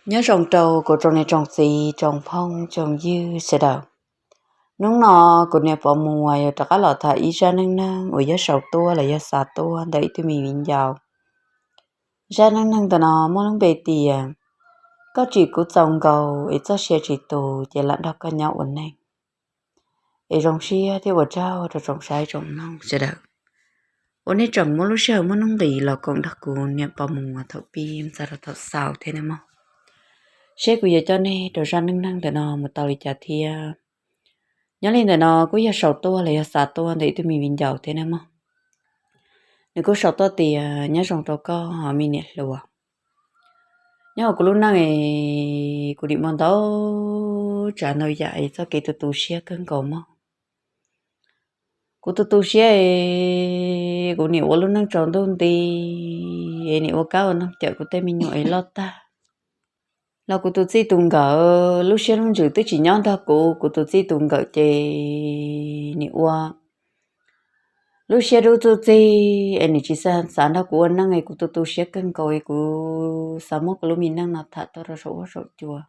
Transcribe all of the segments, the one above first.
Nyob zoo rau kuv tsoom niam tsoom txiv tsoom phooj tsoom ywg sawv daws. Hnub no kuv niam Pov Muas yuav rov qab los tham ib zaj neej neeg uas yog sau tuaj los yog xav tuaj ntawm ib tug me viv ncaus. Zaj neej neeg ntawm no muaj lub npe tias koj tsim kuv txaus nkaus es txoj sia tsis tus ces lam nrog koj nyob ua neej. Es zoo siab thiab ua tsaug rau tsoom saib tsoom mloog sawv daws uas nej tseem muab lub sij hawm muaj hnub nqis los koom nrog kuv niam Pov Muas thaum pib txog rau thaum xaus thiab nawb mog. Seb kuv yuav coj nej rau zaj neej neeg ntawm no mus tau li cas thiab. Nyob li ntawm no kuj yog sau tuaj los yog xav tuaj ntawm ib tug me viv ncaus thiab nawb mog. Nws kuj sau tuaj tias nyob zoo rau koj me niam hluas. Nyob hauv kuv lub neej es kuv nim muaj ntau tsav ntau yam es txoj kev tu tu siab kawg nkaus mog. Kuv tu tu siab es kuv nim ua lub neej tsaus ntuj nti es nim ua kab ua noog cawm kuv tej me nyuam es loj tag los kuv tus txij tus nkawm lub siab lub ntsws twb tsis nyob nrog kuv, kuv tus txij tus nkawm ces nim ua lub siab dub txuj txig es nim tsis xav nrog kuv ua neej es kuv tu tu siab kawg nkaus es kuv xav muab kuv lub me neej no tham tuaj rau saum huab saum cua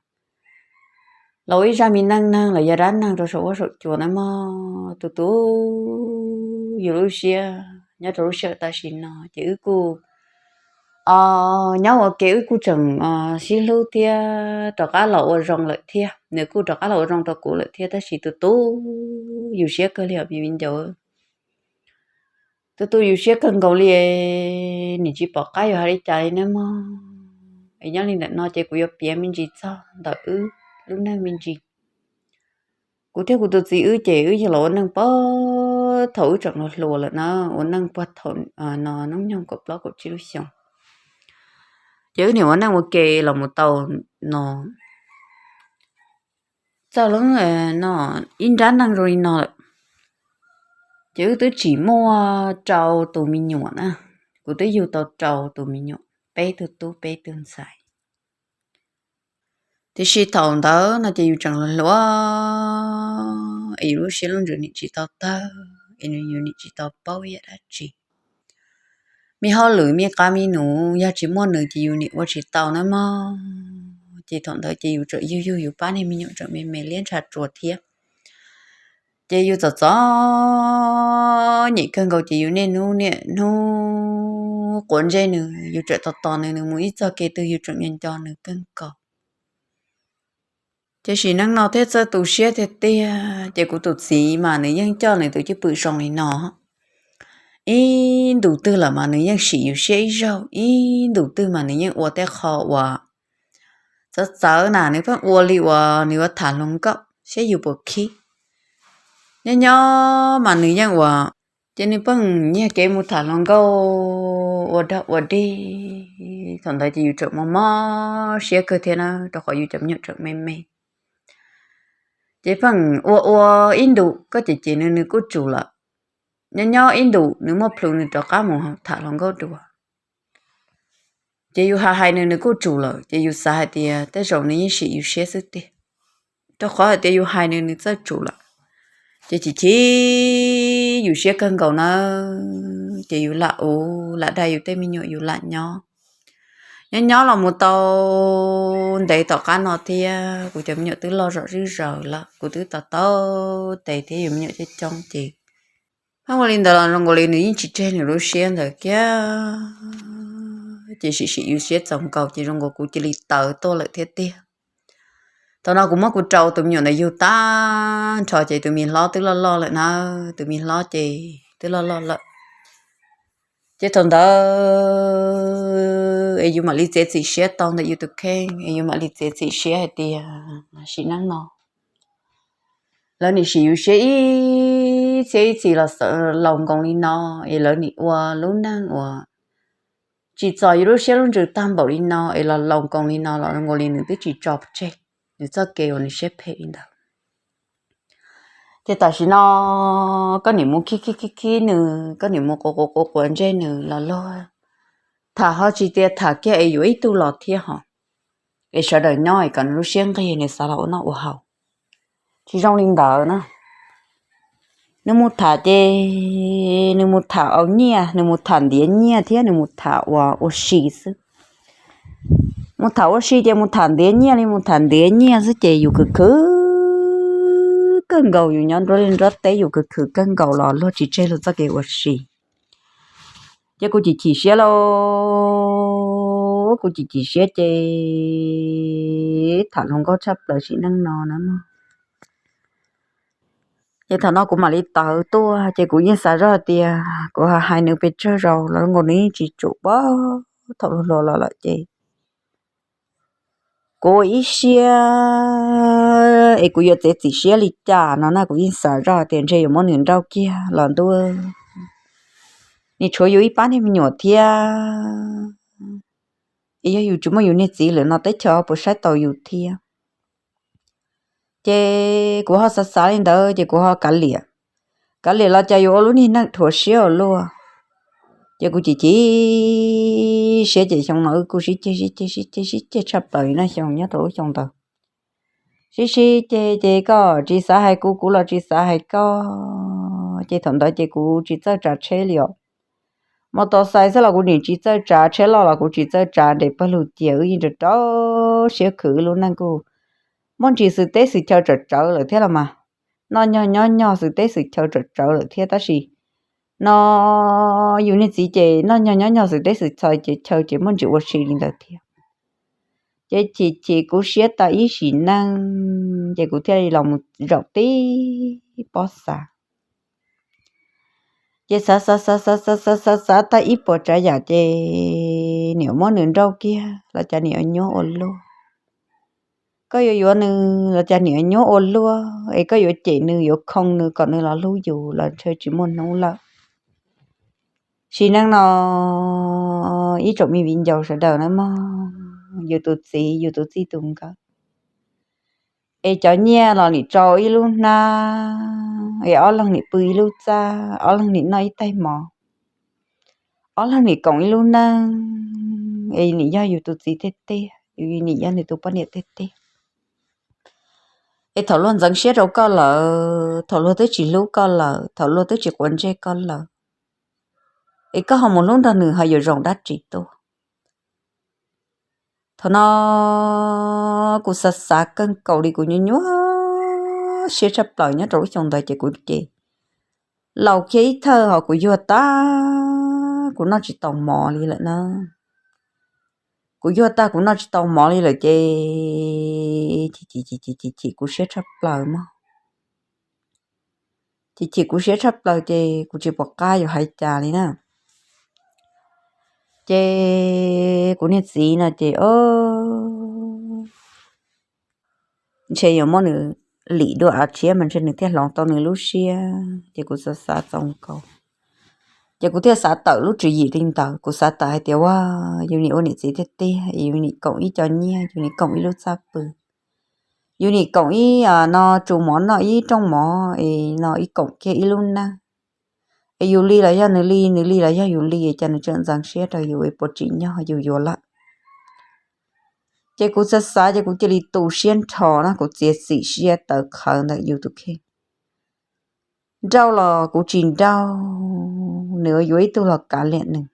los ua ib zaj me neej neeg los yog dab neeg rau saum huab saum cua nawb mog. Tu tu yus lub siab nyob rau lub sij hawm tam sim no ces wb kuj nyob ua ke wb kuj tseem sib hlub thiab rov qab los ua zoo lawm thiab, nws kuj rov qab los ua zoo rau kuv lawm thiab tab sis tu tu yus siab kawg li os me viv ncaus. Tu tu yus siab kawg nkaus li, nim tsis pom qab yuav hais li cas li nawb mog. Es nyob li ntawm no ces kuv yuav piav me ntsis txog ntawm wb lub neej me ntsis. Kuv thiab kuv tus txiv wb ces wb yog los ua neej puag thaum wb tseem hluas hluas lawm na, ua neej puag thaum no hnub nyoog kaum plaub kaum tsib lub xyoos. Ces wb nim ua neej ua ke los mus tau no txog lub no ib nrab neej zoo li no lawm. Ces wb twb tsim muaj rau tus me nyuam na, kuv twb yug tau rau tus me nyuam, peb tug tub peb tug ntxhais. Tiam sis thaum ntawd no ces yus tseem hluas hluas es yus lub siab lub ntsws nim tsis tau tawg es yus nim tsis tau paub ib yam dab tsi. Me hauj lwm me qab me nus yog tsis muaj nws ces yus nim ua tsis tau nawb mog. Ces thaum ntawd ces yus tseem yug yug yus pab niag me nyuam tseem me me liab ntsha tsuas thiab. Ces yus txom txom nyem kawg nkaus ces yus niaj hnub niaj hnub quav ntsej nws, yus tseem tos tos nws, nws mus ib txog kev twg yus tseem nco nco nws kawg nkaus. Ces sim neej no thiab txawj tu siab tiag tiag ces kuv tus txiv mas nws yeej coj nws tus cwj pwm zoo li no. Ib ntus twg los mas nws yeej sim yus siab ib zaug, ib ntus twg mas nws yeej ua tej qho uas txawv txawv na, nws pheej ua li uas nws yuav tham hluas nkauj saib yus puas khib. Nyob nyob mas nws yeej ua, ces nws pheej nyiag kev mus tham hluas nkauj ua dog ua dig. Thaum ntawd ces yus tseem mob mob siab kawg thiab na, rau qhov yus cov me nyuam tseem me me. Ces pheej ua ua ib ntus koj cem cem nws nws kuj tsum lawm. Nyob nyob ib ntus nws muaj plhus nws rov qab mus tham hluas nkauj dua. Ces yus hais hais nws nws kuj tsum lawm, ces yus xav hais tias tej zaum nws yeej sim yus siab xwb tiag, rau qhov hais tias yus hais nws nws txawj tsum lawm. Ces chim chim yus siab kawg nkaus nawb, ces yus lam ua lam dag yus tej me nyuam yus lam nyob. Nyob nyob los mus tau ntev tom qab no thiab kuv cov me nyuam twb loj zom zawm zaws lawm, kuv twb tau tau tes thiab yus me nyuam coob coob ces pheej ua li ntawd los zoo nkaus li nws yeej tsis tseg nws lub siab ntawd kiag. Ces sim sim yus siab txaus nkaus ces zoo nkaus kuv cia li tawv tuaj lawm thiab tiag. Thaum no kuv muab kuv rau tus me nyuam ntawd yug tag nrho ces tus me hlob twb loj loj lawm na, tus me hlob ces twb loj loj lawm. Ces thaum ntawd es yus mam li txiav txim siab tau ntawm yus tus kheej es yus mam li txiav txim siab hais tias sim neej no lawv nim sim yus siab ib txhiab ib txhis los laus nkoos li no, es lawv nim ua lub neej uas tsim txom yus lub siab lub ntsws tag npaum li no es los laus nkoos li no los zoo nkaus li nws twb tsis tso tseg nws txoj kev uas nws siab phem li ntawd. Ces tam sim no koj nim mus khib khib khib khib nws, koj nim mus quav quav quav quav ntsej nws los luag tham ho tsis tias tham kiag es yuav ib tug los thiab hos, es sawv daws nyob es kom nws lub siab nqig nws xav los ua noj ua haus. Tsis zoo li ntawd na. Nws mus tham ces nws mus tham aus nyiaj, nws mus tham ntiav nyiaj thiab nws mus tham ua ua si xwb. mus tham ua si ces mus tham ntiav nyiaj li mus tham ntiav nyiaj xwb ces yus khwv khwv kawg nkaus, yus nyob nruab liaj nruab teb yus khwv khwv kawg nkaus los luag tsis tseg luag txoj kev ua si. Ces kuv chim chim siab lauj, kuv chim chim siab ces tham hluas nkauj tshaj plaws sim neej no na mog. Ces thaum no kuv mam li tawv tuaj ces kuv yeej xav zoj tias kuv hais nws pes tsawg zaus los nkaus nws yeej tsis tsum pab thaum hluas hluas los lawm ces kuv ua ib siab es kuv yuav txiav txim siab li cas no na, kuv yeej xav zoj tias ntshe yuav muab nws nrauj kiag los ntuj, nws tshuav yus ib pab niag me nyuam thiab, es yog yus tsis muaj yus niag txiv lawm no teb chaws puas saib taus yus thiab. Ces kuv ho xav xav li ntawd ces kuv ho kav liam, kav liam los cas yuav ua lub niag neej dhuav siab ua luaj. Ces kuv chim chim siab ces xyoo no wb kuj sib ceg sib ceg sib ceg sib ceg tshaj plaws li na, xyoo nyob rau lub xyoo ntawd sib sib ceg ces koj tsis xav hais kuv, kuv los tsis xav hais koj. Ces thaum ntawd ces kuv tsis txawj tsav tsheb li os. Mos tos xais xwb los kuv nim tsis txawj tsav, tsheb loj los kuv tsis txawj tsav, nres pawg lug cia wb yeej rau rau siab khwv, wb lub neej kuj muaj ntsis xwm teb xwm chaw tsawm tsawv lawm thiab los mas. Noj nyog nyob nyog xwm teb xwm chaw tsawm tsawv lawm thiab tab sis no yus niag txiv ces noj nyog nyob nyog xwm teb xwm txhais ces chaw ces muaj ntsis ua si li ntawd thiab. Ces chim chim kuv siab tau ib sim neej ces kuv thiaj li los mus zaum tib pob xav. Ces xav xav xav xav xav xav xav xav tau ib puas tsav yam ces nim muab nws nrauj kiag los cas nim nyuaj ua luaj. Koj yuav yuav nws los cas nim nyuaj ua luaj, es koj yuav cem nws yuav khoo nws kom nws los hlub yus los ntshe tsis muaj hnub lawm. Sim neej no ib tsoom me viv ncaus sawv daws na mog, yus tus txiv yus tus txij tus nkawm, es cov nyiaj los nim tsau ib lub hnab, es ob leeg nim pw ib lub txaj, ob leeg nim noj ib taig mov, ob leeg nim koom ib lub neej, es nim yog yus tus txiv tiag tiag, yus nim yog nws tus poj niam tiag tiag. Es thaum luag ntxeev siab rau koj lawm, thaum luag twb tsis hlub koj lawm, thaum luag twb tsis quav ntsej koj lawm, es koj ho mus hlub nrog nws ho yuav zoo dab tsi tuaj? Thaum no kuv xav xav kawg nkaus li, kuv nyuaj nyuaj siab tshaj plaws nyob rau lub xyoo ntawd ces kuv ces laus kiag ib thawj ho kuv yuag tag, kuv noj tsis tau mov li lawm na. Kuv yuag tag kuv noj tsis tau mov li lawm ces chim chim kuv siab tshaj plaws mog. Chim chim kuv siab tshaj plaws ces kuv tsis pom qab yuav hais cas li na. Ces kuv niag txiv no ces ntshe yuav muab nws lim dua av tshiab mas ntshe nws thiaj hloov tau nws lub siab. Ces kuv xav xav txaus nkaus, ces kuv thiaj xav tawm lub tswv yim li ntawd. Kuv xav tawm hais tias, a, yus nim ua niam txiv tiag tiag, yus nim koom ib co nyiaj, yus nim koom ib lub txaj pw, yus nim koom ib no tsu mov noj ib rooj mov, es no ib koom kiag ib lub neej, es yus li los yog nws li, nws li los yog yus li, cas nws tseem ntxeev siab rau yus, puas tsim nyog yus yuav lawm? Ces kuv xav xav ces kuv cia li tu siab nrho na, kuv txiav txim siab tawv qhawv ntawm yus tus kheej. Nrauj los kuv tsis nrauj, nws yuav ib tug los kav liam nws.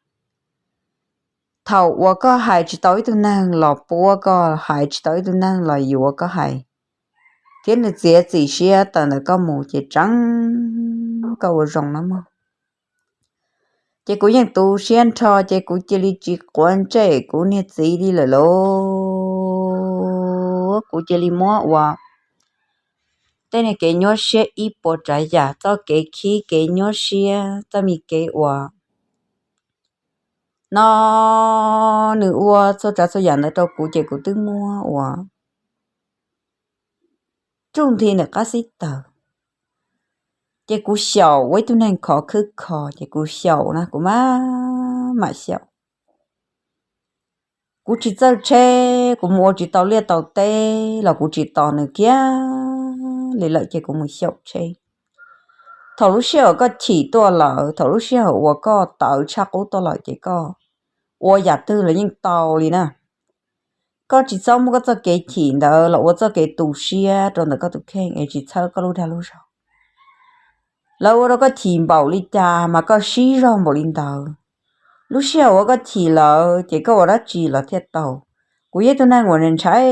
Thaum uas koj hais tsis tau ib tug neeg los puab koj, hais tsis tau ib tug neeg los yuav koj hais, thiab nws txiav txim siab tawm ntawm koj mus ces tseeb koj ua zoo na mog. Ces kuv yeej tu siab nrho ces kuv cia li tsis quav ntsej kuv niag txiv li lawm lauj. Kuv cia li muab ua tej niag kev nyuaj siab ib puas tsav yam, txoj kev khib kev nyuaj siab, txoj me kev uas no nws ua txhua tsav txhua yam ntawd rau kuv ces kuv twb muab ua tsuj nthi ntawm qab xib taws. Ces kuv xyaum ua ib tug neeg khov khwb kho, ces kuv xyaum na, kuv mam mam xyaum. Kuv tsis txawj tsheb, kuv mus ua tsis tau liaj tau teb los kuv tsis tos nws kiag li lawm ces kuv mus xyaum tsheb. Thaum lub sij hawm koj chim tuaj lawm, thaum lub sij hawm uas koj tawv tshaj qub tuaj lawm ces koj ua yam twg los yeej tau li na. Koj tsis txhob muab koj txoj kev chim ntawd los ua txoj kev tu siab rau ntawm koj tus kheej es tsis txhawb koj lub dag lub zog. Lawv ua rau koj chim npaum li cas mas koj sib zog npaum li ntawd. Lub sij hawm uas koj chim lawm ces koj ua dab tsi los thiaj tau. Kuv yog ib tug neeg uas ntshai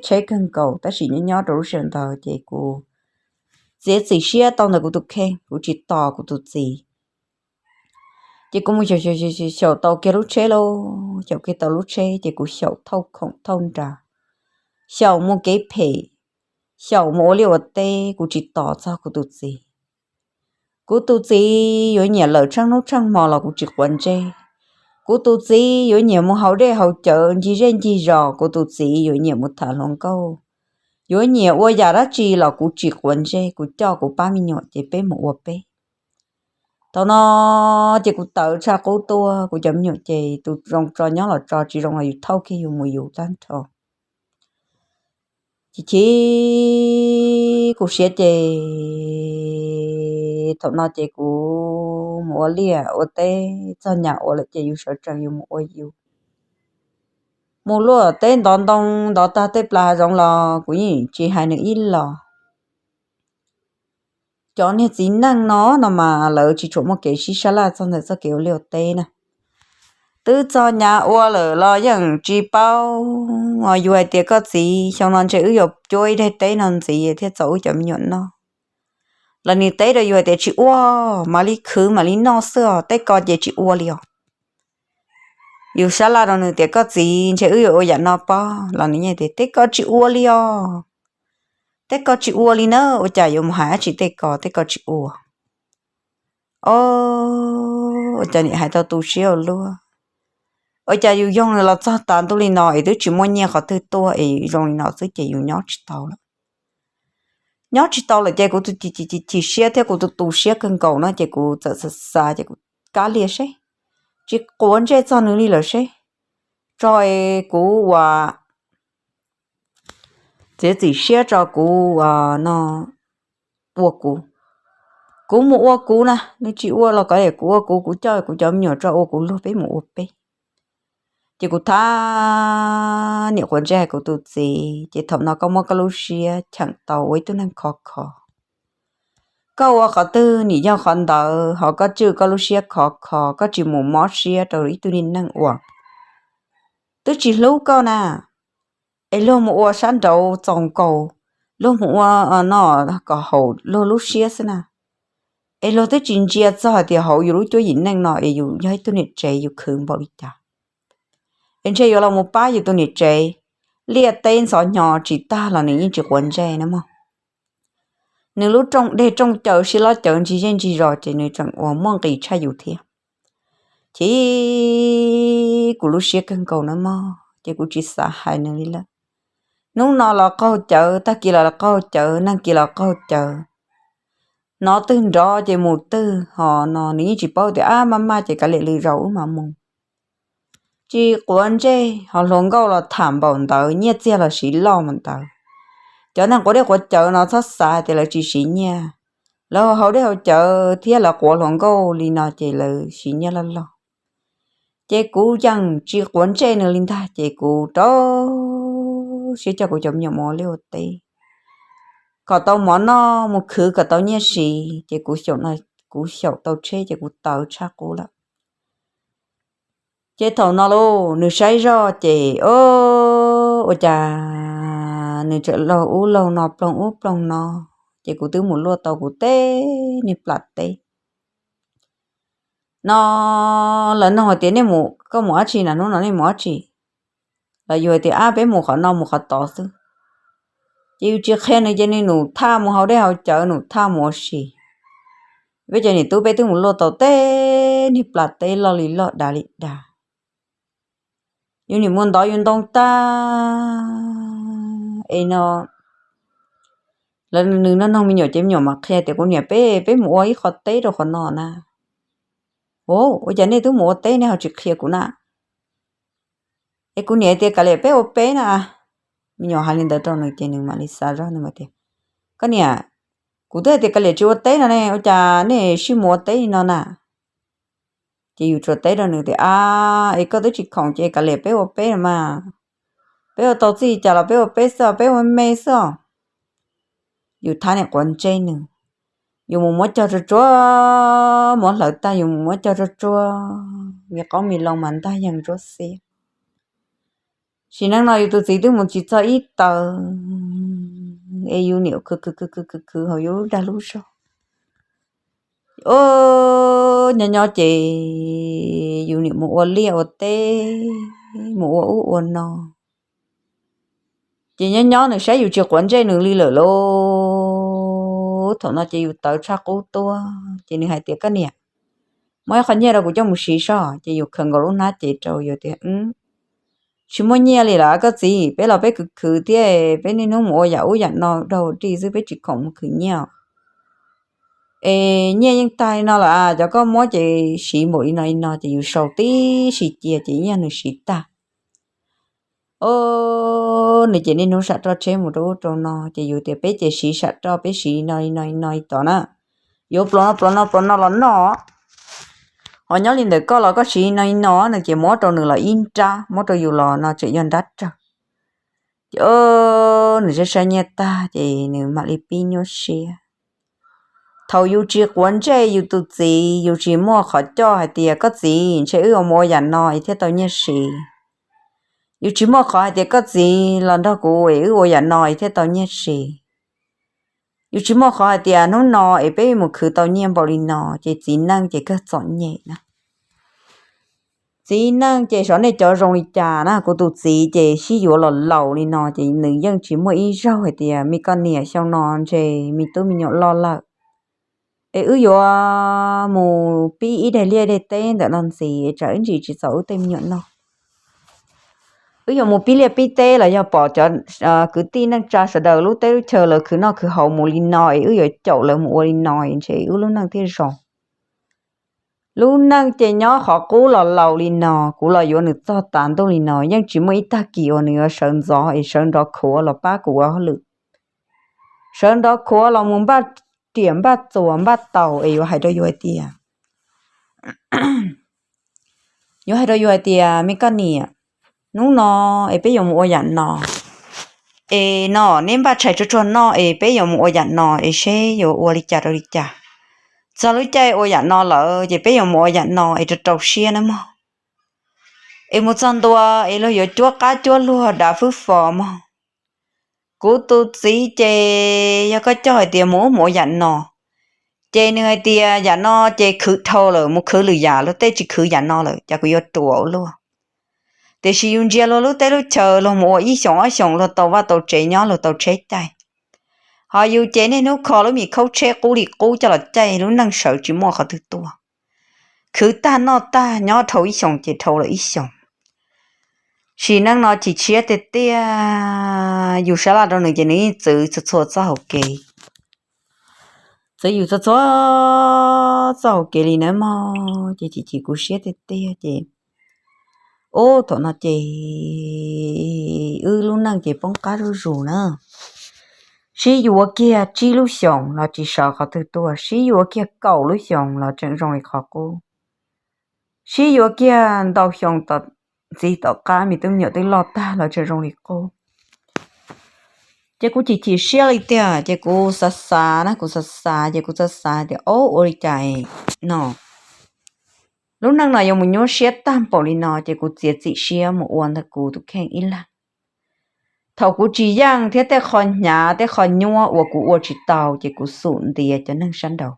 tsheb kawg nkaus, tab sis nyob nyob rau lub sij hawm ntawd ces kuv txiav txim siab tau ntawm kuv tus kheej, kuv tsis tos kuv tus txiv. Ces kuv mus xyaum, xyaum tau kiag lub tsheb lauj, xyaum kiag tau lub tsheb ces kuv xyaum thauj khoom thauj nra, xyaum mus kev phem, xyaum mus ua liaj ua teb, kuv tsis tos txog kuv tus txiv. Kuv tus txiv yuav nyiam lawm tsheej hnub tsheej hmo los kuv tsis quav ntsej. Kuv tus txiv yuav nyiam mus haus dej haus cawv ncig zej ncig zos, kuv tus txiv yuav nyiam mus tham hluas nkauj, yuav nyiam ua yam dab tsi los kuv tsis quav ntsej, kuv coj kuv pab me nyuam ces peb mus ua peb. Thaum no ces kuv tawv tshaj qub tuaj, kuv cov me nyuam ces tus zoo tso nyob los tso, tsis zoo los yus thauj kiag yus mus yus tag nrho. Chim chim kuv siab ces thaum no ces kuv mus ua liaj ua teb txog nyam ua lawm ces yus sawv tsees yus mus ua yus. Mus luaj teb ntov ntoo ntov tag tej plas hav zoov los kuv yeej tsis hais nws ib los. Cov niag txiv neej no no mas lawv tsis tshua muaj kev sib sab laj txog ntawm txoj kev ua liaj ua teb na. Twb txog nyam ua lawm los yeej tsis paub. Yus hais tias koj txiv, xyoo no ntshe wb yuav cuab ib daim teb no ntxiv thiaj txaus wb cov me nyuam noj. Los nws teb rau yus hais tias tsis ua, mam li khwv mam li noj xwb os, tej ko ces tsis ua li os. Yus sab laj rau nws tias koj txiv, ntshe wb yuav ua yam no pob, los nws yeej tias tej ko tsis ua li os. Tej ko tsis ua li na, ua cas yuav mus hais dab tsi tej ko, tej ko tsis ua. O, ua cas niam hais tau tu siab ua luaj. Ua cas yus yoog nws los txog tas ntuj li no es twb tsis muaj nyiaj qhov twg tuaj es zoo li no xwb ces yus nyob tsis tau lawm. Nyob tsis tau lawm ces kuv tus chim siab thiab kuv tus tu siab kawg nkaus no ces kuv txawm xav xav ces kuv kav liam seb, tsis quav ntsej txog nws li lawm seb, tso es kuv ua txiav txim siab tso kuv no ua kuv. Kuv mus ua kuv na, nws tsis ua los kav liam, kuv ua kuv, kuv coj kuv cov me nyuam tso ua kuv luag, peb mus ua peb. Ces kuv thab niam quav ntsej hais kuv tus txiv, ces thaum no koj muab koj lub siab cheem tau ua ib tug neeg khov kho. Koj ua qhov twg nim yog qhov ntawd, ho koj tswj koj lub siab khov kho, koj tsis mus mob siab rau ib tug niag neeg uas twb tsis hlub koj na. Es luag mus ua sab nraud txaus nkaus, luag mus ua no kom haum luag lub siab xwb na. Es luag twb tsis ntsia txog hais tias hauv yus lub cuab yim neej no es yus yog ib tug niam tsev yus khwv npaum li cas. Es ntshe yuav los mus pab yus tus niam tsev, liaj teb ntxhov hnyo tsis tag los nws yeej tsis quav ntsej na mog. Nws lub rooj dej rooj cawv sib lob cawv ntsis zej ntsis zos ces nws tseem uas muaj nqis tshaj yus thiab. Chim kuv lub siab kawg nkaus na mog, ces kuv tsis xav hais nws li lawm. Hnub no los qaug cawv, tag kis los qaug cawv, nag kis los qaug cawv. Hnov twg nrov ces mus twg, ho no nws yeej tsis paub tias ab maj maj ces kav liam lwm zaus wb mam mus. Tsis quav ntsej, ho hluas nkauj los tham npaum ntawd, nyiaj txiag los siv loj npaum ntawd. Cov neeg quav dej quav cawv no txhob xav tias lawv tsis siv nyiaj. Lawv haus dej haus cawv thiab lawv quav hluas nkauj li no ces lawv siv nyiaj loj loj. Ces kuv yeej tsis quav ntsej nws li ntag, ces kuv rau siab coj kuv cov me nyuam mus ua liaj ua teb, kom tau mov noj, mus khwv kom tau nyiaj siv. Ces kuv xyaum tau tsheb ces kuv tawv tshaj qub lawm. Ces thaum no lauj, nws saib zoj ces o, ua cas nws tseem laug ub laug no ploog ub ploog no, ces kuv twb mus luaj tau kuv teb niag plam teb no. Lawv nug hais tias nej mus, koj mus dab tsi na, hnub no nej mus dab tsi? Los yus hais tias ab peb mus qhov no mus qhov tod xwb. Ces yus tsis qhia nws ces nws num thaj mus haus dej haus cawv, num thaj mus ua si. Peb cov niam tub peb twb mus luaj tau teb niag plam teb loj li loj dav li dav. Yus niam mus ntov yus ntoo tag es no, lawv nws nug me nyuam ces me nyuam mam qhia tias kuv niam peb, peb mus ua ib qho teb rau qhov no na. O, ua cas nej twb mus ua teb nej ho tsis qhia kuv na? Es kuv niam tias kav liam peb ua peb na. Me nyuam hais li ntawd rau nws ces nws mam li xav zog nws mam tias, koj niam, kuv twb hais tias kav liam tsis ua teb no ne, ua cas nej sib mus ua teb li no na? Ces yus tsuas teb rau nws tias ab, es koj twb tsis khoom ces kav liam peb ua peb no mas. Peb ua tau txij cas los peb ua peb xwb, peb ua me xwb. Yus thab niam quav ntsej nws, yus mus muab cog tsuag tsuag, muab hlawv tag yus mus muab cog tsuag tsuag, me qoob me loo mas ntag yeej ntsuab xiab. Sim neej no yus tus txiv twb mus tsis txog ib taw, es yus niam khwv khwv khwv khwv khwv khwv hauv yus lub dag lub zog. Ces o, nyob nyob ces yus niam mus ua liaj ua teb, mus ua ub ua no. Ces nyob nyob nws saib yus tsis quav ntsej nws li lawm lauj. Thaum no ces yus tawv tshaj qub tuaj ces nws hais tias, koj niam, muab ib qho nyiaj rau kuv coj mus siv soj. Ces yus khaws nkaus lub hnab ces rau yus tias, tsis muaj nyiaj li lawm koj txiv, peb los peb khwv khwv thiab, peb niaj hnub mus ua yam ub yam no dog dig xwb, peb tsis khoom mus khwv nyiaj. Es nyiaj yeej tag li no lawm, cov koj muab ces siv npaum li no li no. Ces yus sau tib si cia ces nyiaj nws siv tag. O, nws ces niaj hnub sam roj tsheb mus rau ub rau no, ces yus tias, peb ces siv sam roj, peb siv li no li no li no li tod na, yuav pluas no pluas no pluas no los noj. Ho nyob li ntawm koj los koj siv li no li no. Nws ces muab rau nws los ib nrab, muab rau yus los no tseem yog nrab rawg. Ces o, nws saib saib nyiaj tag ces nws mam li pib nyuaj siab. Thaum yus tsis quav ntsej yus tus txiv, yus tsis muaj qhov coj hais tias, koj txiv, ntshe wb mus ua yam no es thiaj tau nyiaj siv. Yus tsis muaj qhov hais tias, koj txiv, los nrog kuv es wb ua yam no es thiaj tau nyiaj siv. Yus tsis muaj qhov hais tias hnub no es peb mus khwv tau nyiaj npaum li no. Ces txiv neej ces kawg txom nyem na. Txiv neej ces xyov nej cov zoo li cas na, kuv tus txiv ces sib yuav los laus li no ces nws yeej tsis muaj ib zaug hais tias, me koj niam, xyoo no ntshe me tub me nyuam loj lawm es wb yuav mus pib ib daig liaj daig teb ntawm no ntxiv, tsam wb ntsis tsis txaus wb tej me nyuam noj. Wb yuav mus pib liaj pib teb los yog pom cov kwv tij neej tsa sawv daws lub teb lub chaw lawv khwv noj khwv haus mus li no es wb yuav caum lawv mus ua li no es ntshe wb lub neej thiaj zoo. Lub neej ces nyob qhov qub los laus li no, kuv los yuav nws txog tas ntuj li no, yeej tsis muaj ib tag kis uas nws yuav sawv ntxov es sawv nrov khuav los pab kuv ua hauj lwm, sawv nrov khuav los mus npaj riam npaj txuas npaj taus es yuav hais rau yus hais tias, yuav hais rau yus hais tias, me koj niam, hnub no es peb yuav mus ua yam no, es no neb npaj tshais tsuag tsuag noj es peb yuav mus ua yam no es seb yuav ua li cas rau li cas. Txog lub caij ua yam no lawm ces peb yuav mus ua yam no es rau rau siab nawb mog. Es mus txog ntua es luag yuav cuab qab cuab luag dav fwb fo mog. Kuv tus txiv ces yog koj coj hais tias mus ub mus ua yam no, ces nws hais tias yam no ces khwv dhau lawm, mus khwv lwm yam, luag tej tsis khwv yam no lawm, cas kuv yuav ruam ua luaj. Tiam sis yus ntsia luag lub teb lub chaw, luag mus ua ib xyoos ob xyoos luag tau vaj tau tsev nyob, luag tau tsheb caij. Ho yus ces niaj hnub kho lub me khaub tsheb qub li qub coj los caij, lub neej sawv tsis muaj qhov twg tuaj. Khwv tag noj tag nyob dhau ib xyoos ces dhau lawm ib xyoos. Sim neej no chim siab tiag tiag, yus sab laj rau nws ces nws yeej txwv txhua txhua txoj hauv kev. Txwv yus txhua txhua txoj hauv kev li nawb mog, ces chim chim kuv siab tiag tiag ces, ub, thaum no ces wb lub neej ces poob qab zuj zus na. Sib yuav kiag tsib lub xyoos los tsis sawv qhov twg tuaj, sib yuav kiag kaum lub xyoos los tseem zoo li qhov qub, sib yuav kiag ntau xyoo tom ntxiv tom qab me tub me nyuam twb loj tag los tseem zoo li qub. Ces kuv chim chim siab li tiag, ces kuv xav xav na, kuv xav xav ces kuv xav xav tias, ob, ua li cas no lub neej no yuav mus nyuaj siab tag npaum li no, ces kuv txiav txim siab mus ua ntawm kuv tus kheej ib leeg. Thaum kuv tsis yeej thiab tej qho hnyav tej qho nyuaj uas kuv ua tsis tau ces kuv xum ntiav cov neeg sab nraud.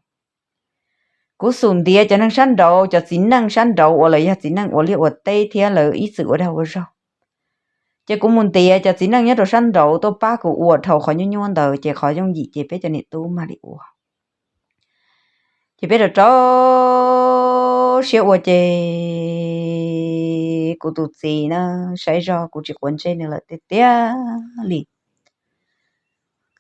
Kuv xum ntiav cov neeg sab nraud, cov txiv neej sab nraud uas lawv yog txiv neej ua liaj ua teb thiab lawv ib txwm ua dag ua zog. Ces kuv mus ntiav cov txiv neej nyob rau sab nraud tuaj pab kuv ua dhau qhov nyuaj nyuaj ntawd, ces qhov yooj yim ces peb cov niam tub mam li ua. Ces peb rau rau siab ua ces kuv tus txiv na, saib zog kuv tsis quav ntsej nws lawm tiag tiag li.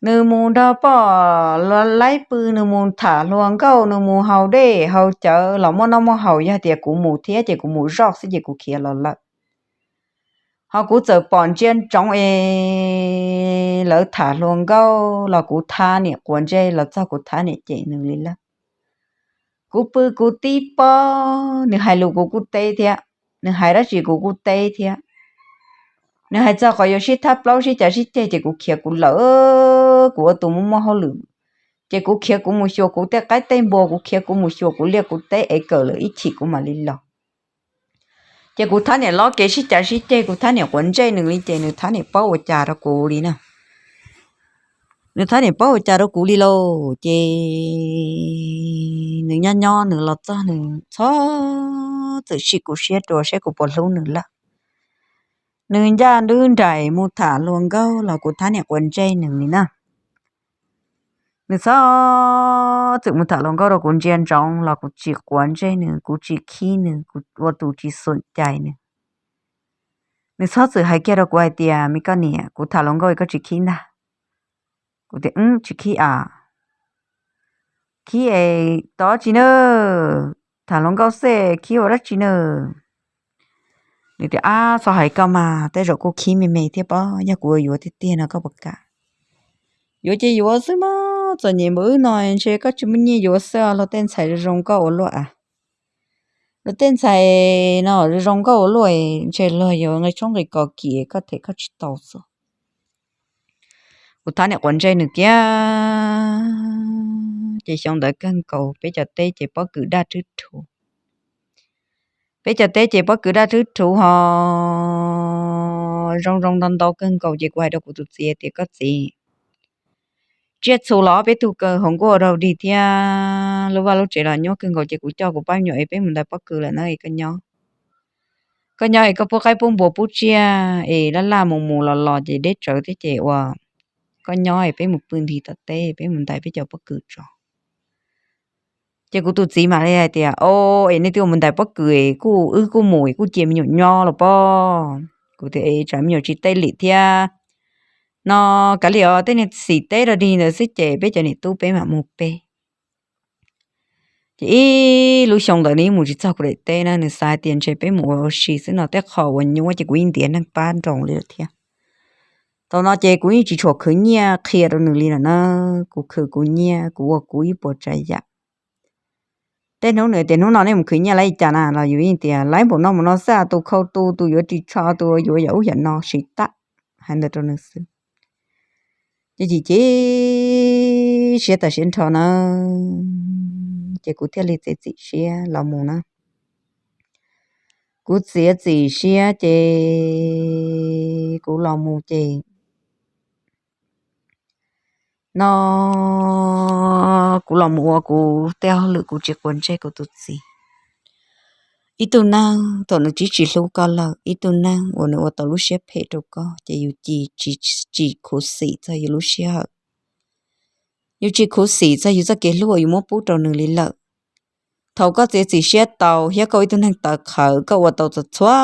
Nws mus nrog poj laib pw, nws mus tham hluas nkauj, nws mus haus dej haus cawv los muaj noj muaj haus, yog tias kuv mus thiab ces kuv mus zoj xwb ces kuv khiav los lawm. Ho kuv txawm pom ntsia ntsoov es lawv tham hluas nkauj los kuv thab niam quav ntsej los txog kuv thab niam cem nws li lawm. Kuv pw kuv tib pob, nws hais lus kuv kuj teb thiab, nws hais dab tsi kuv kuj teb thiab. Nws hais txog qhov yuav sib thab plaub sib cav sib ceg ces kuv khiav kuv lawm, kuv ua tus muaj muaj hauj lwm. Ces kuv khiav kuv mus xyuas kuv tej qaib tej npua, kuv khiav kuv mus xyuas kuv liaj kuv teb es kawm lawm ib chim kuv mam li los. Ces kuv thab niam lob kev sib cav sib ceg, kuv thab niam quav ntsej nws li ces nws thab niam paub ua cas rau kuv li na. Nws thab niam paub ua cas rau kuv li lauj, ces nws nyob nyob nws los txog nws txhob txwm sim kuv siab dua saib kuv puas hlub nws lawm. Nws ncaj nruab nraim mus tham hluas nkauj los kuv thab niam quav ntsej nws li na. Nws txhob txwm mus tham hluas nkauj rau kuv ntsia ntsoov los kuv tsis quav ntsej nws, kuv tsis khib nws, kuv ua tus tsis xum cai nws. Nws txhob txwm hais kiag rau kuv hais tias, me koj niam, kuv tham hluas nkauj es koj tsis khib ntag. Kuv tias, tsis khib a. Khib es tov tsis na, tham hluas nkauj xwb khib ua dab tsi na. Nws tias, ab, txhob hais koj mas, tej zaum kuj khib me me thiab pob, yog kuv yuav tiag tiag no koj puas kam? Yuav ces yuav xwb mas, txom nyem npaum wb no ntshe koj tsis muaj nyiaj yuav xwb, luag tej ntxhais zoo zoo nkauj ua luaj a. Luag tej ntxhais no zoo zoo nkauj ua luaj, ntshe luag yuav nqi tshoob nqi kos kiag koj them koj tsis tau xwb. Kuv thab niam quav ntsej nws kiag, ces xyoo ntawd kawg nkaus peb cov teb ces pob kws daj rwb rhuv. Peb cov teb ces pob kws daj rwb rhuv ho zoo zoo ntau ntau kawg nkaus, ces kuv hais rau kuv tus txiv tias, koj txiv, tsiaj txhu los ob peb tug kaw hauv nkuaj rau dig thiab lub vaj lub tsev los nyuaj kawg nkaus, ces kuv coj kuv pab me nyuam es peb mus ntais pob kws lawm na, es koj nyob, koj nyob es koj pub qaib pub npua pub tsiaj es laj laj mus mus los los ces deb tsawv thiab ces ua koj nyob es peb mus pw nthi tom teb, peb mus ntais peb cov pob kws tso. Ces kuv tus txiv mam li hais tias, o, es nej twb ua mus ntais pob kws es kuj wb kuj mus es kuj cia me nyuam nyob los pob. Kuv tias, es tsam me nyuam tsis tej lim thiab no, kav liam os, tej niag xim teb rau dig ntawd xwb ces peb cov niam tub peb mam mus peb. Ces ib lub xyoo ntawd nws yeej mus tsis txog kuv daim teb na, nws xav hais tias ntshe peb mus ua ua si xwb no, tej qho uas nyuaj ces kuv yeej ntiav neeg pab nroo li lawm thiab. Thaum no ces kuv yeej tsis tshua khwv nyiaj qhia rau nws li lawm na, kuv khwv kuv nyiaj, kuv ua kuv ib puas tsav yam. Tej hnub nws tias hnub no nej mus khwv nyiaj laib li cas na los yus yeej tias laib npaum no npaum no xwb, tus khau tu, tus yuav ris tsho, tus yuav yam ub yam no, siv tag hais ntawd rau nws xwb. Ces chim chim siab tas siab nrho na, ces kuv thiaj li txiav txim siab los mus na. Kuv txiav txim siab ces kuv los mus ces no, kuv los mus ua kuv tej hauj lwm, kuv tsis quav ntsej kuv tus txiv. Ib tug neeg thaum nws tsis tsis hlub koj lawm, ib tug neeg uas nws ua tau lub siab phem rau koj ces yus tsis khuv xim txog yus lub sij hawm, yus tsis khuv xim txog yus txoj kev hlub uas yus muab pub rau nws li lawm. Thaum koj txiav txim siab tau thiab koj ua ib tug neeg tawv qhawv, koj ua tau txhua txhua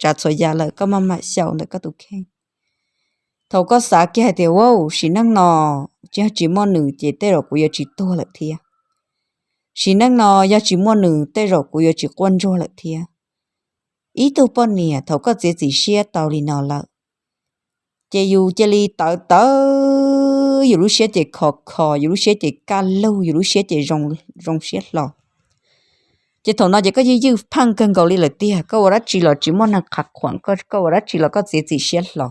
tsav txhua yam lawm, koj maj mam xyaum ntawm koj tus kheej. Thaum koj xav kiag hais tias, wow, sim neej no tsis yog tsis muaj nws ces tej zaum kuv yuav tsis tuag lawm thiab. Sim neej no yog tsis muaj nws tej zaum kuv yuav tsis quaj ntsuag lawm thiab. Ib tug poj niam thaum koj txiav txim siab tau li no lawm, ces yus cia li tawv tawv, yus lub siab ces khov kho, yus lub siab ces kaj lug, yus lub siab ces zoo siab hlo. Ces thaum no ces koj yeej ywj pheej kawg nkaus li lawm tiag, koj ua dab tsi los tsis muaj neeg qhav khuam, koj ua dab tsi los koj txiav txim siab hlo.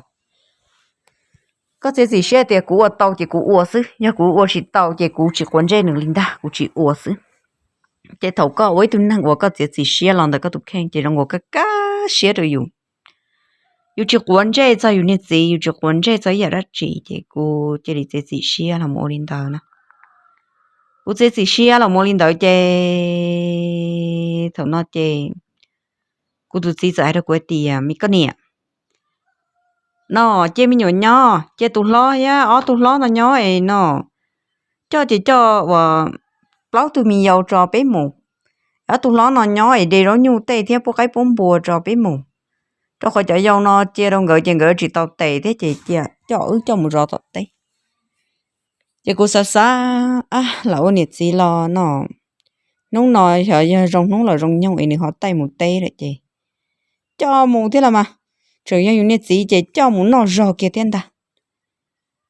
Koj txiav txim siab tias kuv ua tau ces kuv ua xwb, yog kuv ua tsis tau ces kuv tsis quav ntsej nws li ntag, kuv tsis ua xwb. Ces thaum koj ua ib tug neeg uas koj txiav txim siab los ntawm koj tus kheej ces zoo nkaus koj kaj siab rau yus. Yus tsis quav ntsej txog yus niag txiv, yus tsis quav ntsej txog ib yam dab tsi, ces kuv cia li txiav txim siab los mus ua li ntawd na. Kuv txiav txim siab los mus ua li ntawd ces thaum no ces kuv tus txiv txawm hais rau kuv hais tias, me koj niam, no, cia me nyuam nyob, cia tus hlob thiab ob tug hlob no nyob es no, coj ces coj uas plaub tug me yau tso peb mus, ob tug hlob no nyob es de zaub nyuj tej thiab pub qaib pub npua tso peb mus, rau qhov cov yau no cia rau nkawd ces nkawd tsis tau tes thiab ces cia coj wb coj mus zov tom teb. Ces kuv xav xav, ab, lam ua niam txiv los no, hnub no xyov yog zoo hnub los zoo nyoog es nws ho taij mus teb lawm ces coj mus thiab los mas, tseem yog yus niag txiv ces coj mus noj zog kiag thiab ntag.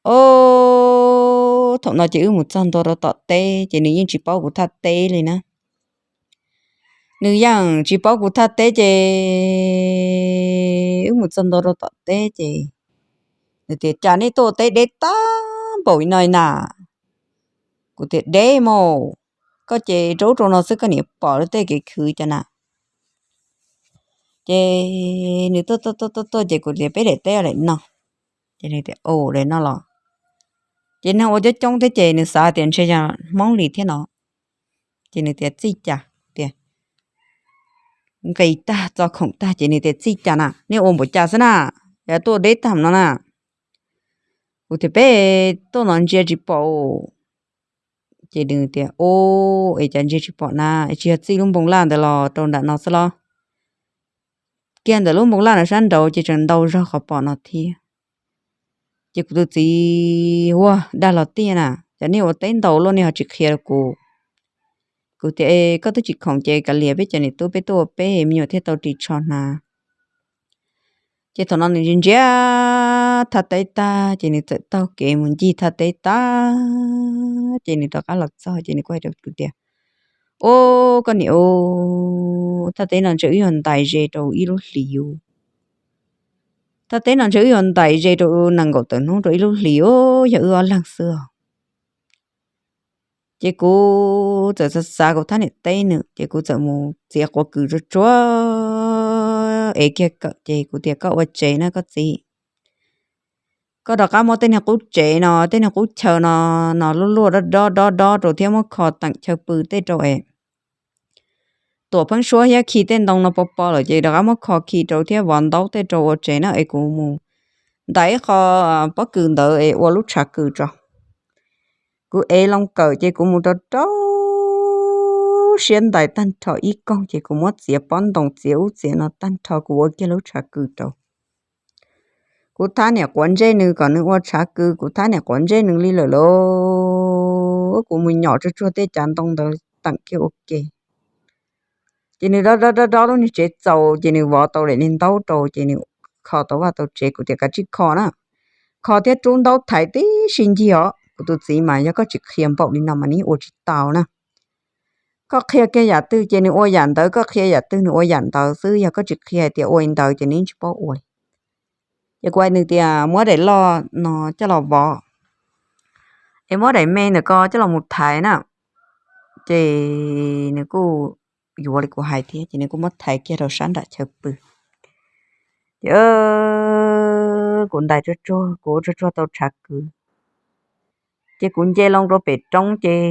Os, thaum no ces wb mus txog ntua rau tom teb ces nws yeej tsis paub kuv thaj teb li na. Nws yeej tsis paub kuv thaj teb ces wb mus txog ntua rau tom teb ces nws tias, cas nej tuaj teb deb tag npaum li no na? Kuv tias, deb mas, koj ces rau ub rau no xwb koj niam pom lawv tej kev khwv cas na. Ces nws tuaj tuaj tuaj tuaj tuaj ces kuv tias peb daim teb daim no. Ces nws tias, Ua daim no los? Ces neeg ua coob coob thiab ces nws xav tias ntshe yog Hmoob li thiab no. Ces nws tias, Txij cas? Tias, nqis tag txo khoom tag ces nws tias, Txij cas na? Nej ua npaum cas xwb na? Yog tuaj deb tag no na? Kuv tias, Peb tuaj no ntsia tsis pom. Ces nws tias, Ua, es cas ntsia tsis pom na? Es tsis yog txij lub npoo laj ntawd los rau nram no xwb los? Kiag ntawm lub npoo laj no sab nraud ces tseem ntau zog qhov pom no thiab. Ces kuv tus txiv, Ua, dag los tiag na, cas nej ua teb ntau luaj nej ho tsis qhia rau kuv? Kuv tias, Koj twb tsis khoom ces kav liam, peb cov niam tub peb tuaj ua peb me nyuam thiaj tau ris tsho hnav. Ces thaum no nws ntsia thaj teb tag ces nws txawm taug kev mus ncig thaj teb tag ces nws rov qab los txog ces nws kuj hais rau kuv tias, Ua, koj niam, ua, thaj teb no ntshe wb yog ntais ze rau ib lub hlis. Thaj teb no ntshe wb yog ntais ze rau nees nkaum tawm hnub rau ib lub hlis, yog wb ob leeg xwb os. Ces kuv txawm xav xav kuv thab niam teb nws ces kuv txawm mus txiav quav kws tsuag tsuag ev kiag kawm ces kuv tias, Koj ua tsev na koj txiv. Koj rov qab muab tej niag qub tsev no, tej niag qub chaw no, no luaj luaj dob dob dob dob rau thiab muab kho teem chaw pw tej rau es tuam pheeb suab thiab khi tej ntoo no pov pov lawm ces rov qab muab kho khi rau thiab vov ntaub tej rau ua tsev na es kuv mus ntais ib qho pob kws ntawd es ua lub tshav kws tso. Kuv ev loo kawm ces kuv mus rau rau siab ntais tag nrho ib koog ces kuv muab txiav pob ntoo txiav ub txiav no tag nrho kuv ua kiag lub tshav kws rau. Kuv thab niam quav ntsej nws kom nws ua tshav kws, kuv thab niam quav ntsej nws li lawm lauj. Kuv mus nyom tsuag tsuag tej cav ntoo ntawd teem kiag ua ke. Ces nws dob dob dob dob lub niag tsev txaus ces nws vov tau daim niag ntaub rau ces nws kho tau vaj tau tsev, kuv tias, Kav tsij kho na, kho thiab rub ntaub thaiv tib si ncig os. Kuv tus txiv mas, Yog koj tsis qhia npaum li no mas nws ua tsis tau na. Koj qhia kiag yam twg ces nws ua yam ntawd, koj qhia yam twg nws ua yam ntawd xwb, yog koj tsis qhia hais tias ua li ntawd ces nws yeej tsis paub ua li. Ces kuv hais nws tias, Muab daim loj no coj los vov, es muab daim me ntawm ko coj los mus thaiv na. Ces nws kuj yuav li kuv hais thiab ces nws kuj muab thaiv kiag rau sab nram chaw pw. Ces kuv ntais tsuag tsuag, kuv ua tsuag tsuag tau tshav kws, ces kuv nce loo rau pem roob ces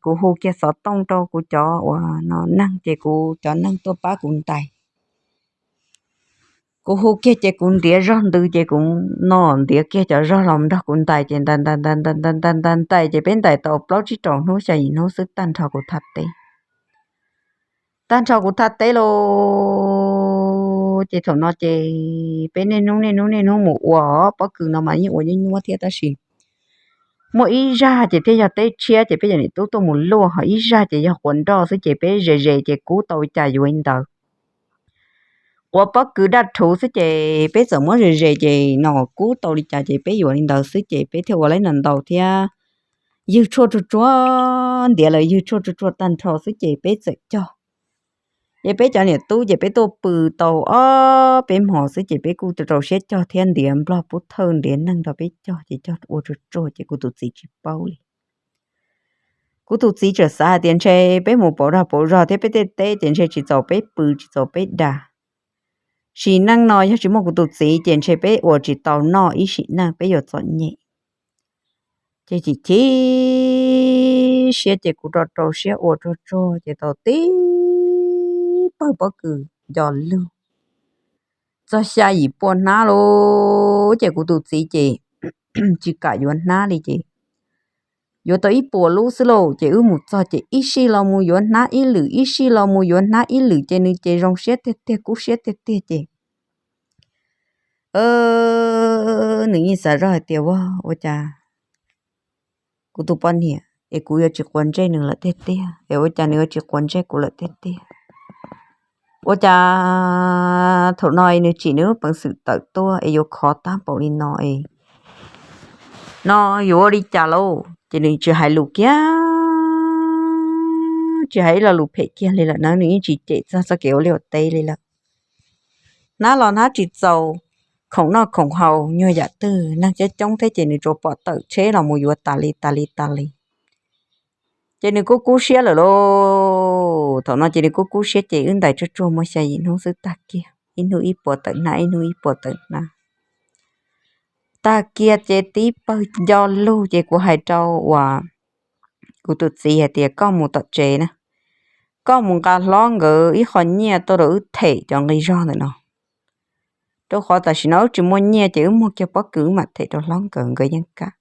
kuv hu kiag xov tooj rau kuv cov uas no neeg ces kuv cov neeg tuaj pab kuv ntais. Kuv hu kiag ces kuv ntiav zog ntws ces kuv no ntiav kiag cov zog los nrog kuv ntais ces ntais ntais ntais ntais ntais ntais ntais ces peb ntais tau plaub tsib rau hnub xya yim hnub xwb tag nrho kuv thaj teb. Tag nrho kuv thaj teb lauj. Ces thaum no ces peb niaj hnub niaj hnub niaj hnub mus ua pob kws no mas yeej ua nyuaj nyuaj thiab tab sis muaj ib zaj ces thiaj yog teb tshiab ces peb cov niam tub tuaj mus luaj, ho ib zaj ces yog quav nroj xwb ces peb ze ze ces kub tau li cas yuav li ntawd. Quav pob kws daj rhuv xwb ces peb txawm muab ze ze ces no kub tau li cas ces peb yuav li ntawd xwb ces peb thiaj ua li ntawd ntau thiab. Ywg tshuaj tsuag tsuag, ntiav lawm ywg tshuaj tsuag tsuag tag nrho xwb ces peb txawm cog. Ces peb cov niam tub ces peb tuaj pw tau ob peb hmos xwb ces peb kuj rau siab cog thiab ntiav nplog pub thawj ntiav neeg nrog peb cog ces cog ua tsuag tsuag ces kuv tus txiv tsis paub li. Kuv tus txiv tseem xav hais tias ntshe peb mus pauv dag pauv zog thiab peb tej teb ces ntshe tsis txaus peb pw tsis txaus peb da. Sim neej no yog tsis muaj kuv tus txiv ces ntshe peb ua tsis tau noj ib sim neej, peb yuav txom nyem. Ces chim chim siab ces kuv rau rau siab ua tsuag tsuag ces tau tib pawg pob kws nco lug txog xya yim pua hnab lauj. Ces kuv tus txiv ces tsis kam yuav hnab li ces yuav tau ib puas lub xwb lauj. Ces wb mus txog ces ib sij los mus yuav hnab ib lwm, ib sij los mus yuav hnab ib lwm ces nws ces zoo siab tiag tiag, kub siab tiag tiag ces nws yeej xav zoj hais tias, Ua, ua cas kuv tus poj niam es kuv yuav tsis quav ntsej nws lawm tiag tiag, es ua cas nws yuav tsis quav ntsej kuv lawm tiag tiag? Ua cas thaum no nws tsim nws lub peev xwm tawm tuaj es yuav khov tag npaum li no es no yuav ua li cas lauj? Ces nws tsis hais lus kiag, tsis hais ib lo lus phem kiag li lawm na, nws yeej tsis cem txog txoj kev ua liaj ua teb li lawm. Hnab los hnab tsis txaus, khoom noj khoom haus nyuag yam twg, neeg coob coob thiab ces nws tsuas pom tawm tsheb los mus yuav tas li tas li tas li. Ces nws kuj kub siab lawm lauj. Thaum no ces nws kuj kub siab ces wb ntais tsuag tsuag muaj xya yim hnub xwb tag kiag. ib hnub ib puas tawm hnab, ib hnub ib puas tawm hnab. Tag kiag ces tib pawg nco lug ces kuv hais rau uas kuv tus txiv hais tias, koj mus tom tsev na, koj mus nqa hlob nkawd ib qho nyiaj tuaj rau wb them cov nqi zog ntawm no, rau qhov tam sim no wb tsis muaj nyiaj ces wb muag kiag pob kws wb mam them rau hlob nkawd, nkawd yeej kam.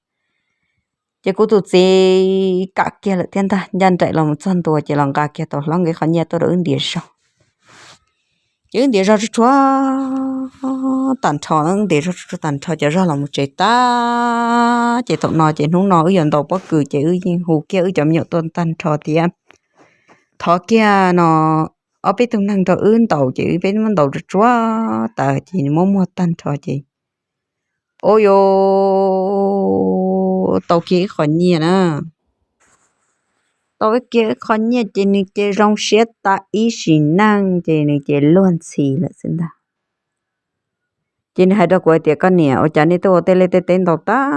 Ces kuv tus txiv kam kiag lawm thiab ntag, ncaj nraim los mus txog ntua ces los nqa kiag tau hlob nkawd ib qho nyiaj tuaj rau wb ntiav zog. Ces wb ntiav zog tsuag tsuag tag nrho, wb ntiav zog tsuag tsuag tag nrho cov zog los mus tsev tag. Ces thaum no ces hnub no wb yuav ntaus pob kws ces wb yeej hu kiag wb cov me nyuam tuaj tag nrho thiab. Thov kiag no ob peb tug neeg nrog wb ntaus ces wb peb muab ntaus tsuag tsuag tas ces muab muag tag nrho ces, ua yuav tau kiag ib qho nyiaj na. Tau kiag ib qho nyiaj ces nws ces zoo siab tas ib sim neej ces nws ces luag ntxhi lawm xwb ntag. Ces nws hais rau kuv hais tias, koj niam, ua cas nej tuaj ua tej liaj tej teb ntau tag